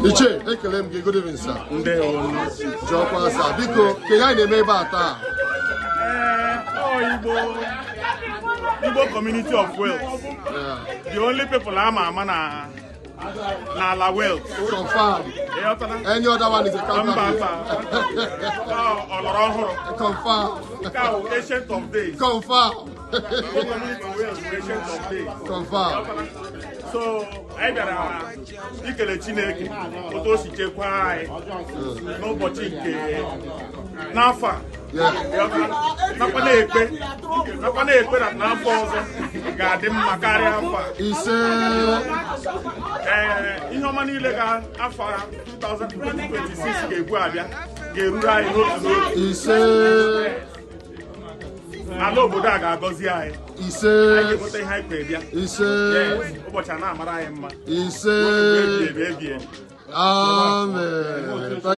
Ichie, ekele m gị. Good evening, sir. Ndewo. Jọkwa, sir. Biko, ke ihe anyị na-eme ebe a taa? Ee, ọ Igbo Community of Wales. The only people ama ama na n'ala Wales. Confirm. Ịghọtala? Any other one is a Mba. counterfeit. Mba. Ọ ọlọrọ ọhụrụ. Confirm. Nke a bụ Ancient of Days. Confirm. Igbo Community Wales bụ Ancient of Days. Confirm. So anyị bịara ikele Chineke otu o si chekwaa anyị n'ụbọchị nke n'afọ a. Nakwa na-ekpe na n'afọ ọzọ ga-adị mma karịa afọ a. Ise. Ee, ihe ọma niile ga afọ 2026 ga-ebu abịa ga-eruru anyị n'otu n'otu. Ise. Ala obodo a ga-agọzi anyị. Ise. Anyị ga-enweta ihe anyị kwere bịa. Ise. Yes, ụbọchị a na-amara anyị mma. Ise. Ebi ebi ebi ebi. Amen.